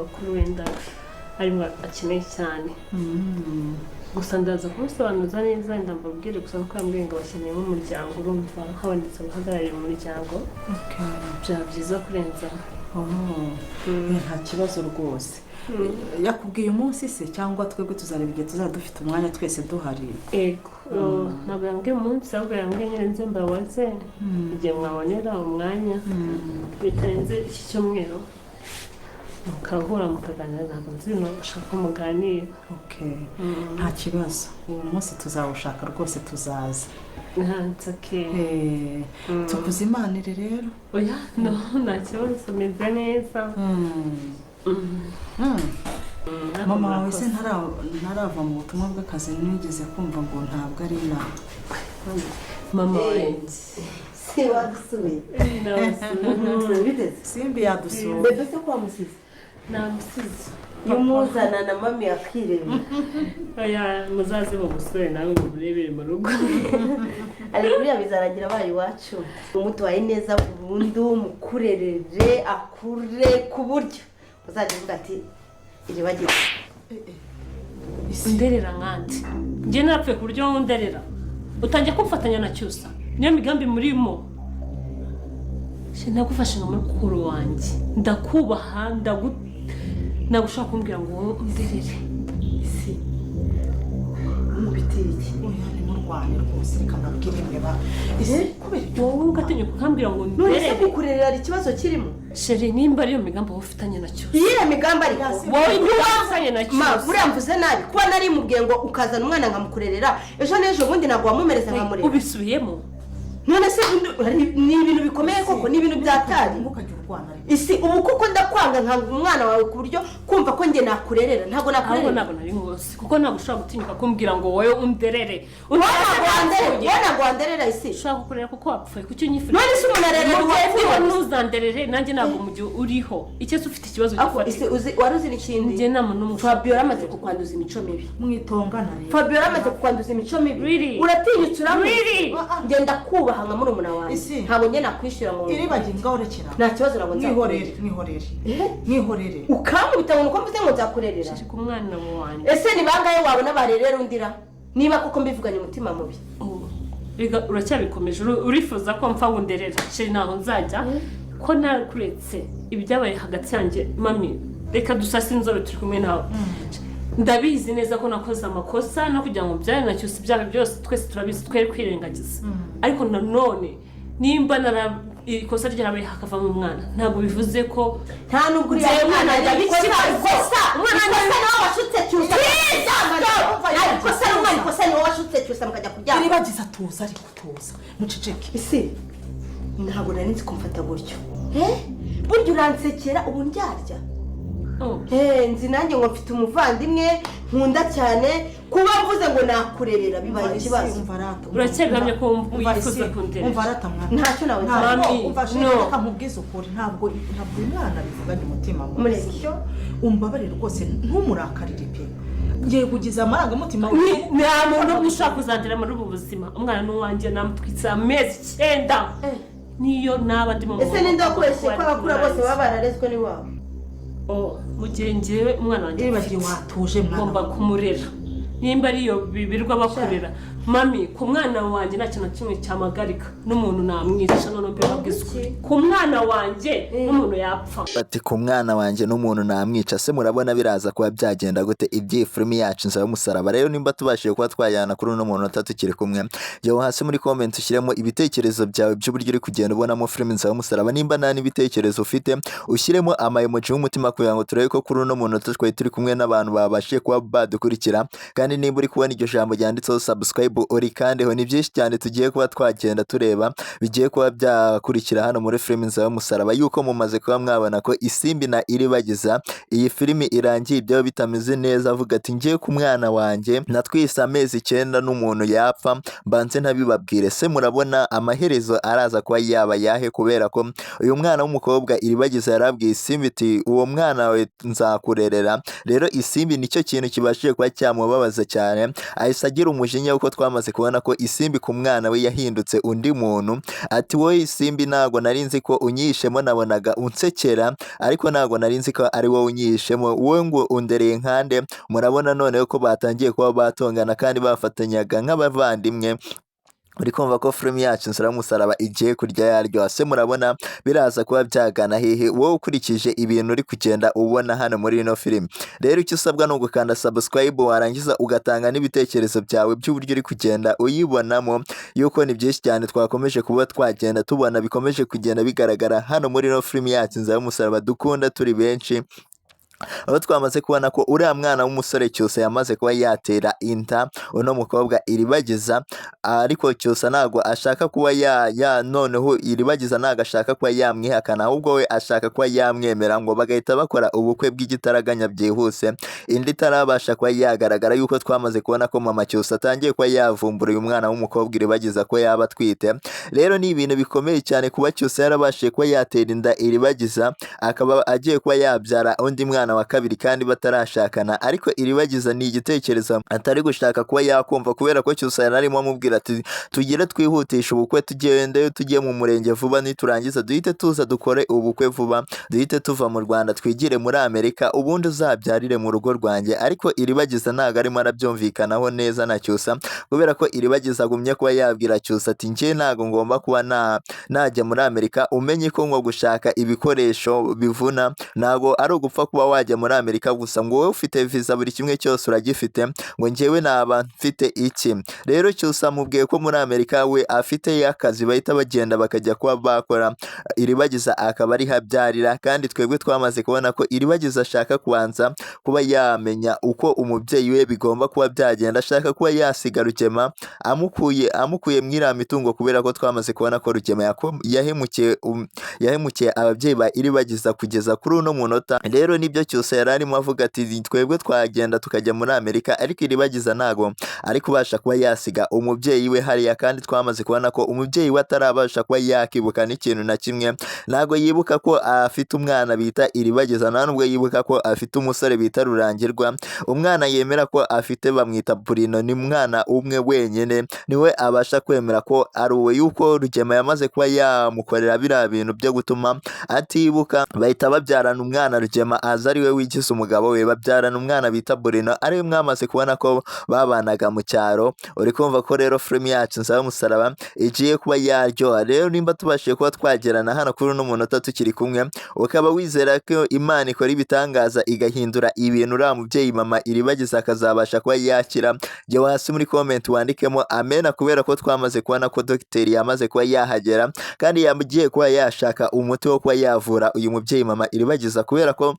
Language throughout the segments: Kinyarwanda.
makuru wenda arimo akeneye cyane. Gusa ndaza kumusobanuza neza, wenda mbabwire. Gusa nuko yambwiye ngo bakeneye nk'umuryango, urumva habonetse abahagarariye umuryango byaba byiza kurenza. Oh, nta kibazo rwose. Yakubwiye umunsi se, cyangwa twebwe tuzareba igihe tuzaba dufite umwanya twese duhari? Ego, ntabwo yambwiye umunsi, ahubwo yambwiye nyine nze mbabaze igihe mwabonera umwanya bitarenze iki cyumweru, mukahura mukaganira. Ntabwo nzi ibintu bashaka ko muganira. Okay, nta kibazo, uwo munsi tuzawushaka rwose, tuzaza. It's okay. Tukuzimanire rero. Oya, no, nta kibazo, meze neza. Mama wawe se ntarava mu butumwa bw'akazi? Nigeze kumva ngo ntabwo ari inaha. Mama wanjye. Si wagusubiye? Ndabasuye. Biteze. Simbi yadusuye. Bébé se ko wamusize? Namusize. Iyo umuzana na mami akirebera. Oya, muzaze mumusure nawe mumurebere mu rugo. Ari buriya bizarangira abaye iwacu. Umutwaye neza burundu, mukurerere, akure ku buryo uzajya uvuga ati: "Iribagiwe." Underera nkandi? Njye narapfuye ku buryo wowe underera utangiye kumfatanya na Cyusa? Niyo migambi murimo? Nagufashe nka mukuru wanjye, ndakubaha, ntabwo ushobora kumbwira ngo wowe underere. Isi, mubitiye iki? Oya, ntimurwane rwose. Reka mbabwire mwe ba ese kubera ibyo Wowe ugatinyuka ukambwira ngo None se underere? kukurerera hari ikibazo kirimo? Chérie, nimba ariyo migambi wowe ufitanye na Cyusa, Iyihe migambi ariko? wowe imigambi ufitanye na Ma, Cyusa. buriya mvuze nabi kuba nari mubwiye ngo ukazana umwana nkamukurerera? Ejo n'ejo bundi ntabwo wamumereza nkamurera. Ubisubiyemo? None se ni ibintu bikomeye koko? Ni ibintu byatari. Ntukajye urwana ariko. Isi, ubu kuko ndakwanga nkanga umwana wawe ku buryo kumva ko njye nakurerera? Ntabwo Ahubwo nakurerera. ntabwo nari nkuzi, kuko ntabwo ushobora gutinyuka kumbwira ngo wowe underere. Wowe ntabwo wanderera, wowe ntabwo wanderera, Isi. Ushobora kukurera kuko wapfuye. Kuki unyifuriza? None se umuntu arerera Mu gihe uwapfuye? ndiho ntuzanderere, nanjye ntabwo mu gihe uriho. Icyo se ufite ikibazo Ariko Isi, gifatika? uzi, wari uzi n'ikindi? Njye nta muntu n'umwe ushobora. Fabiola amaze kukwanduza imico mibi. Mwitongana rero. Fabiola amaze kukwanduza imico mibi. Really? Uratinyutse uramutse. Really? Ngenda kubaha nka murumuna wanjye. Isi. Ntabwo njye nakwishyura ngo Iribagiwe, ngaho rekera. Nta kibazo, ntabwo Mwihorere. nzakurerera. Mwihorere, mwihorere. Ukankubita ngo nuko mvuze ngo nzakurerera? Ku mwana wanjye. Ese ni bangahe wabona barerera undira, niba koko mbivuganye umutima mubi? Oh, rega uracyabikomeje, urifuza ko mpfa ngo underere? Chérie, ntaho nzajya ko nakuretse. Ibyabaye hagati yanjye, mami, reka dusase inzobe turi kumwe nawe. Ndabizi neza ko nakoze amakosa no kugira ngo mbyare na Cyusa. Ibyaha byose twese turabizi, twere kwirengagiza. Ariko nanone nimba nara ikosa ryarabaye hakavamo umwana, ntabwo bivuze ko Nta nubwo uriya Njyewe mwana umwana ari ikosa. ikibazo. Ikosa Umwana ikosa nawe washutse Cyusa. Ikosa ni umwana, ikosa ni wowe washutse Cyusa mukajya kuryama. Iribagiza, tuza ariko, tuza, muceceke. Isi, ntabwo nari nzi kumfata gutyo. Eh? Burya uransekera ubu ndyarya. Oh. Nzi nanjye ngo mfite umuvandimwe nkunda cyane, kuba mvuze ngo nakurerera bibaye ikibazo. Umva rata. Uracyabihamya ko wumva Umva wifuza isi, kunderera? Umva rata mwana. Ntacyo nawe. Ntabwo Mami, umva no. shenge, reka nkubwize ukuri, ntabwo uyu mwana bivuganye umutima mubi. Mureke. Sibyo? Umbabarire rwose, ntumurakarire pe, ngiye kugiza amarangamutima. Nta muntu umwe ushobora kuzandera muri ubu buzima. Umwana ni uwanjye, namutwitse amezi 9, niyo naba ndi mu Ese ninde wakubeshye ko abakura bose baba bararezwe n'iwabo? Oh, mu gihe ngewe umwana wanjye Iribagiwe, mfite, watuje mwana. ngomba kumurera. Nimba ariyo birirwa bakorera mami, ku mwana wanjye nta kintu na kimwe cyamagarika, n'umuntu namwica. None mbibabwiza ukuri, ku mwana wanjye n'umuntu yapfa. Bati: "Ku mwana wanjye n'umuntu namwica." Se murabona biraza kuba byagenda gute iby'iyi filimi yacu Inzira y'Umusaraba? Rero nimba tubashije kuba twajyana kuri uno muntu tukiri kumwe, jya hasi muri comment ushyiremo ibitekerezo byawe by'uburyo uri kugenda ubonamo filimi Inzira y'Umusaraba. Nimba nta n'ibitekerezo ufite, ushyiremo ama emoji y'umutima kugira ngo turebe ko kuri uno muntu twari turi kumwe n'abantu babashije kuba badukurikira. Kandi nimba uri kubona iryo jambo ryanditseho subscribe, urikandeho. Ni byinshi cyane tugiye kuba twagenda tureba bigiye kuba byakurikira hano muri filimi Inzira y'Umusaraba, yuko mumaze kuba mwabona ko Isimbi na Iribagiza iyi filimi irangiye ibyaba bitameze neza. Avuga ati: "Ngiye ku mwana wanjye natwise amezi 9 n'umuntu yapfa, mbanze ntabibabwire." Se murabona amaherezo araza kuba yaba yahe? Kubera ko uyu mwana w'umukobwa Iribagiza yarabwiye Isimbi iti: "Uwo mwana wawe nzakurerera." Rero Isimbi nicyo kintu kibashije kuba cyamubabaza. biramubabaza cyane, ahise agira umujinya kuko twamaze kubona ko Isimbi ku mwana we yahindutse undi muntu. Ati wowe Isimbi, ntago nari nzi ko unyihishemo, nabonaga unsekera ariko ntago nari nzi ko ari wowe unyihishemo, wowe ngo undereye nkande. Murabona noneho ko batangiye kuba batongana kandi bafatanyaga nk'abavandimwe. Uri kumva ko filime yacu Inzira y'Umusaraba igiye kurya yaryoha se? Murabona biraza kuba byagana hehe wowe ukurikije ibintu uri kugenda ubona hano muri ino filime? Rero icyo usabwa ni ugukanda subscribe, warangiza ugatanga n'ibitekerezo byawe by'uburyo uri kugenda uyibonamo, yuko ni byinshi cyane twakomeje kuba twagenda tubona bikomeje kugenda bigaragara hano muri ino filime yacu Inzira y'Umusaraba dukunda turi benshi, aho twamaze kubona ko uriya mwana w'umusore Cyusa yamaze kuba yatera inda uno mukobwa Iribagiza, ariko Cyusa ntabwo ashaka kuba ya noneho Iribagiza ntabwo ashaka kuba yamwihakana, ahubwo we ashaka kuba yamwemera ngo bagahita bakora ubukwe bw'igitaraganya byihuse, indi itarabasha kuba yagaragara, yuko twamaze kubona ko mama Cyusa atangiye kuba yavumbura uyu mwana w'umukobwa Iribagiza ko yaba atwite. Rero ni ibintu bikomeye cyane kuba Cyusa yarabashije kuba yatera inda Iribagiza, akaba agiye kuba yabyara undi mwana wa kabiri kandi batarashakana. Ariko Iribagiza ni igitekerezo atari gushaka kuba yakumva, kubera ko Cyusa yari arimo amubwira ati tugire twihutisha ubukwe, tugende tujye mu murenge vuba, niturangiza duhite tuza dukore ubukwe vuba, duhite tuva mu Rwanda twigire muri Amerika, ubundi uzabyarire mu rugo rwanjye. Ariko Iribagiza ntabwo arimo arabyumvikanaho neza na Cyusa, kubera ko Iribagiza agumye kuba yabwira Cyusa ati njye ntabwo ngomba kuba najya muri Amerika, umenye ko ngo gushaka ibikoresho bivuna, ntabwo ari ugupfa kuba wajya muri Amerika gusa, ngo wowe ufite visa buri kimwe cyose uragifite, ngo njyewe naba mfite iki? Rero Cyusa amubwiye ko muri Amerika we afite akazi, bahita bagenda bakajya kuba bakora, Iribagiza akaba ariho abyarira. Kandi twebwe twamaze kubona ko Iribagiza ashaka kubanza kuba yamenya uko umubyeyi we bigomba kuba byagenda, ashaka kuba yasiga Rugema amukuye mu iriya mitungo, kubera ko twamaze kubona ko Rugema yahemukiye ababyeyi ba Iribagiza kugeza kuri uno munota. Rero nibyo Cyusa yari arimo avuga ati twebwe twagenda tukajya muri Amerika, ariko Iribagiza ntago ari kubasha kuba yasiga umubyeyi we hariya, kandi twamaze kubona ko umubyeyi we atarabasha kuba yakibuka n'ikintu na kimwe. Ntago yibuka ko afite umwana bita Iribagiza, nta nubwo yibuka ko afite umusore bita Rurangirwa. Umwana yemera ko afite bamwita Burino, ni umwana umwe wenyine niwe abasha kwemera ko ari uwe, yuko Rugema yamaze kuba yamukorera biriya bintu byo gutuma atibuka, bahita babyarana umwana. Rugema aza ari we wigize umugabo we, babyarana umwana bita Burino, ariwe mwamaze kubona ko babanaga mu cyaro. Uri kumva ko rero filime yacu Inzira y'Umusaraba igiye kuba yaryoha. Rero nimba tubashije kuba twagerana hano kuri uno munota tukiri kumwe, ukaba wizera ko Imana ikora ibitangaza igahindura ibintu, uriya mubyeyi mama Iribagiza akazabasha kuba yakira, jya hasi muri comment wandikemo amena, kubera ko twamaze kubona ko dogiteri yamaze kuba yahagera kandi yagiye kuba yashaka umuti wo kuba yavura uyu mubyeyi mama Iribagiza, kubera ko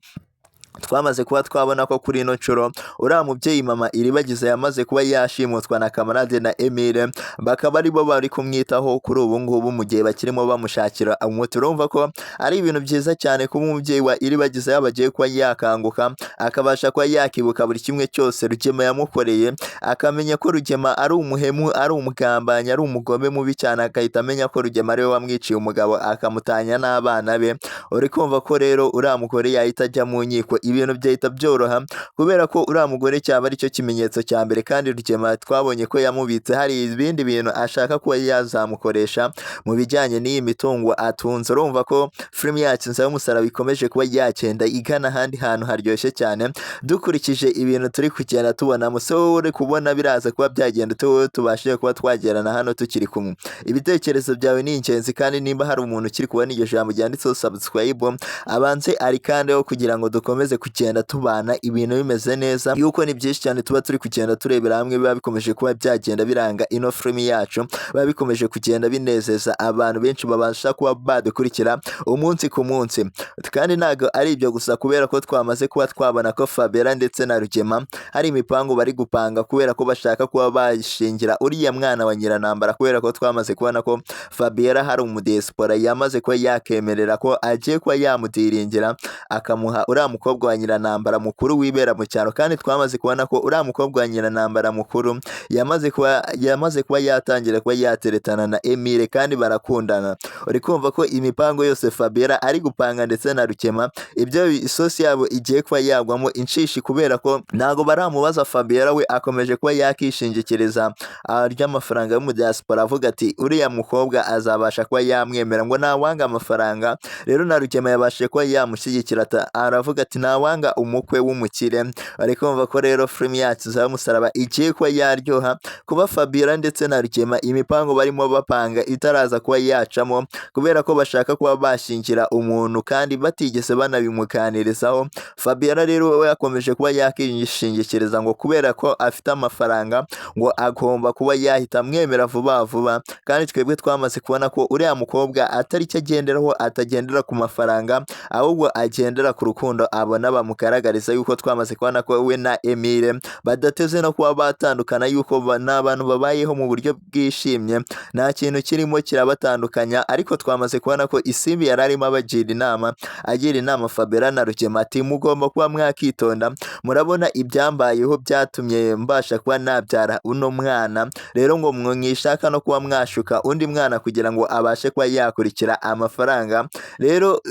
twamaze kuba twabona ko kuri ino nshuro uriya mubyeyi mama Iribagiza yamaze kuba yashimutwa na Kamarade na Emile, bakaba aribo bari kumwitaho kuri ubu ngubu mu gihe bakirimo bamushakira umuti. Urumva ko ari ibintu byiza cyane kuba umubyeyi wa Iribagiza yaba agiye kuba yakanguka, akabasha kuba yakibuka buri kimwe cyose Rugema yamukoreye, akamenya ko Rugema ari umuhemu, ari umugambanyi, ari umugome mubi cyane, agahita amenya ko Rugema ariwe wamwiciye umugabo akamutanya n'abana be. Uri kumva ko rero uriya mugore yahita ajya mu nkiko, ibintu byahita byoroha, kubera ko uriya mugore cyaba aricyo kimenyetso cya mbere, kandi Rugema twabonye ko yamubitse hari ibindi bintu ashaka kuba yazamukoresha mu bijyanye n'iyi mitungo atunze. Urumva ko filime yacu Inzira y'Umusaraba ikomeje kuba yagenda igana ahandi hantu haryoshye cyane, dukurikije ibintu turi kugenda tubona. Muse wowe uri kubona biraza kuba byagenda wowe tubashije kuba twagerana hano tukiri kumwe. Ibitekerezo byawe ni ingenzi, kandi nimba hari umuntu ukiri kubona iryo jambo ryanditseho subscribe, abanze arikandeho kugira ngo dukomeze kugenda tubana ibintu bimeze neza, yuko ni byinshi cyane tuba turi kugenda turebera hamwe biba bikomeje kuba byagenda biranga ino filimi yacu, biba bikomeje kugenda binezeza abantu benshi babasha kuba badukurikira umunsi ku munsi. Kandi ntabwo ari ibyo gusa, kubera ko twamaze kuba twabona ko Fabera ndetse na Rugema hari imipango bari gupanga, kubera ko bashaka kuba bashingira uriya mwana wa Nyiranambara, kubera ko twamaze kubona ko Fabera hari umudiyesipora yamaze kuba yakemerera ko agiye kuba yamudiringira akamuha uriya mukobwa mukobwa wa Nyiranambara mukuru wibera mu cyaro. Kandi twamaze kubona ko uriya mukobwa wa Nyiranambara mukuru yamaze kuba yatangira kuba yateretana na Emile kandi barakundana. Uri kumva ko imipango yose Fabiola ari gupanga ndetse na Rukema, ibyo isosi yabo igiye kuba yagwamo inshishi, kubera ko ntago baramubaza. Fabiola we akomeje kuba yakishingikiriza arya amafaranga yo mu diaspora, avuga ati uriya mukobwa azabasha kuba yamwemera, ngo ntawanga amafaranga. Rero na Rukema yabashije kuba yamushyigikira, aravuga ati ntawanga umukwe w'umukire. Bari kumva ko rero filimi yacu za musaraba igiye kuba yaryoha, kuba Fabiola ndetse na Rukema imipango barimo bapanga itaraza kuba yacamo, kubera ko bashaka kuba bashyingira umuntu kandi batigeze banabimukanirizaho. Fabiola rero we yakomeje kuba yakishingikiriza ngo kubera ko afite amafaranga ngo agomba kuba yahita amwemera vuba vuba. Kandi twebwe twamaze kubona ko uriya mukobwa atari cyo agenderaho, atagendera ku mafaranga, ahubwo agendera ku rukundo abona bamugaragariza, yuko twamaze kubona ko we na Emile badateze no kuba batandukana, yuko ni abantu babayeho mu buryo bwishimye, nta kintu kirimo kirabatandukanya. Ariko twamaze kubona ko Isimbi yari arimo abagira inama, agira inama Fabiola na Rukema ati mugomba kuba mwakitonda, murabona ibyambayeho byatumye mbasha kuba nabyara uno mwana, rero ngo mwishaka no kuba mwashuka undi mwana kugira ngo abashe kuba yakurikira amafaranga. Rero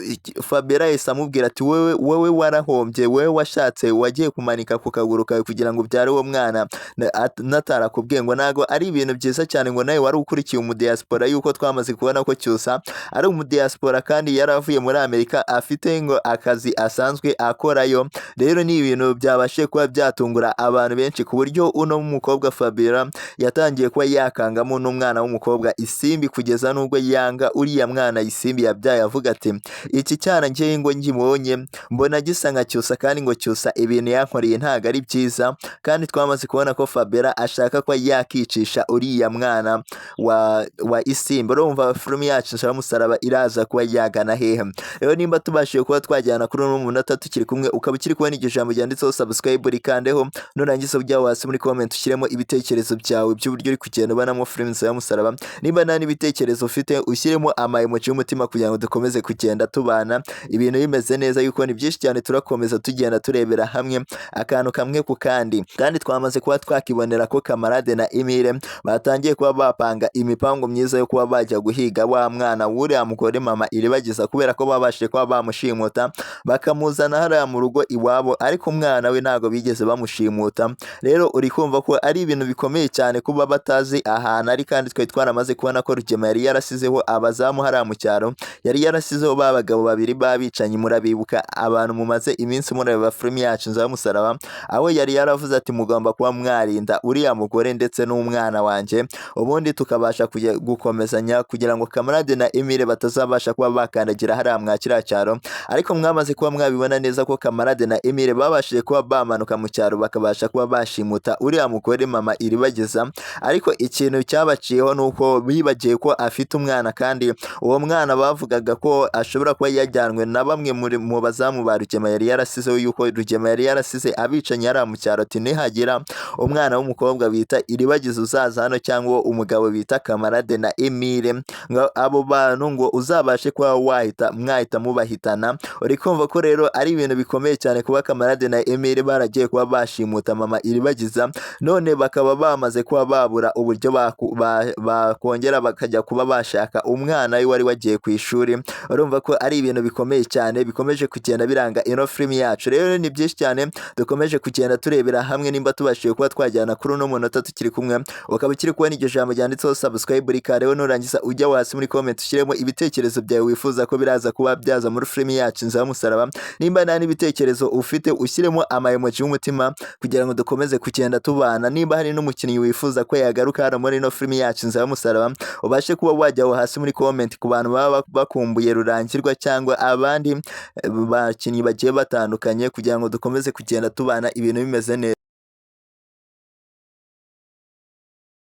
Fabiola yahise amubwira ati wowe warahombye, wowe washatse wagiye kumanika ku kaguru kawe kugira ngo ubyare uwo mwana natarakubwiye, ngo ntago ari ibintu byiza cyane, ngo nawe wari ukurikiye umudiaspora, yuko twamaze kubona ko Cyusa ari umudiaspora kandi yaravuye muri Amerika afite ngo akazi asanzwe akorayo. Rero ni ibintu byabashije kuba byatungura abantu benshi, ku buryo uno mukobwa Fabiola yatangiye kuba yakangamo n'umwana w'umukobwa Isimbi, kugeza n'ubwo yanga uriya mwana Isimbi yabyaye, avuga ati iki cyana njyewe ngo nkibonye mbona gisa nka Cyusa, kandi ngo Cyusa ibintu yankoreye ntago ari byiza. Kandi twamaze kubona ko Fabiola ashaka kuba yakicisha uriya mwana wa Isimbi. Urumva filimi yacu Musaraba iraza kuba yagana hehe? Rero nimba tubashije kuba twajyana kuri uno munota tukiri kumwe, ukaba ukiri kubona iryo jambo ryanditseho subscribe, rikandeho, nurangiza ujya hasi muri comment ushyiremo ibitekerezo byawe by'uburyo uri kugenda ubonamo filimi Musaraba. Niba nta n'ibitekerezo ufite, ushyiremo ama emoji y'umutima kugira ngo dukomeze kugenda tubana ibintu bimeze neza, yuko ni byinshi cyane turakomeza tugenda turebera hamwe akantu kamwe ku kandi. Kandi twamaze kuba twakibonera ko Kamarade na Emile batangiye kuba bapanga imipango myiza yo kuba bajya guhiga wa mwana w'uriya mugore mama Iribagiza, kubera ko babashije kuba bamushimuta bakamuzana hariya mu rugo iwabo, ariko umwana we ntabwo bigeze bamushimuta. Rero uri kumva ko ari ibintu bikomeye cyane kuba batazi ahantu ari, kandi twari twaramaze kubona ko Rugema yari yarasizeho abazamu hariya mu cyaro, yari yarasizeho ba bagabo babiri b'abicanyi. Murabibuka abantu mumaze iminsi mureba filimi yacu Musaraba, aho yari yaravuze ati mugomba kuba mwarinda uriya mugore ndetse n'umwana wanjye, ubundi tukabasha gukomezanya kugira ngo Kamarade na Emile batazabasha kuba bakandagira hariya mwa kiriya cyaro. Ariko mwamaze kuba mwabibona neza ko Kamarade na Emile babashije kuba bamanuka mu cyaro bakabasha kuba bashimuta uriya mugore mama Iribagiza. Ariko ikintu cyabaciyeho ni uko bibagiye ko afite umwana, kandi uwo mwana bavugaga ko ashobora kuba yajyanwe na bamwe mu bazamu ba Rugema yari yarasizeho, yuko Rugema yari yarasize abicanyi hariya mu cyaro ati nihagira umwana w'umukobwa bita Iribagiza uzaza hano cyangwa umugabo bita Kamarade na Emile, ngo abo bantu ngo uzabashe kuba wahita mwahita mubahitana. Uri kumva ko rero ari ibintu bikomeye cyane kuba Kamarade na Emile baragiye kuba bashimuta mama Iribagiza, none bakaba bamaze kuba babura uburyo bakongera bakajya kuba bashaka umwana we wari wagiye ku ishuri. Urumva ko ari ibintu bikomeye cyane bikomeje kugenda biranga ino filimi yacu. Rero ni byinshi cyane dukomeje kugenda turebera hamwe. Nimba tubashije kuba twajyana kuri uno munota tukiri kumwe, ukaba ukiri kubona iryo jambo ryanditseho subscribe, rikareho, nurangiza ujya hasi muri comment ushyiremo ibitekerezo byawe wifuza ko biraza kuba byaza muri filimi yacu Musaraba. Nimba nta n'ibitekerezo ufite, ushyiremo ama emoji y'umutima kugira ngo dukomeze kugenda tubana. Nimba hari n'umukinnyi wifuza ko yagaruka hano muri ino filimi yacu Musaraba, ubashe kuba wajya aho hasi muri comment ku bantu baba bakumbuye Rurangirwa cyangwa abandi bakinnyi bagiye batandukanye, kugira ngo dukomeze kugenda tubana ibintu bimeze neza.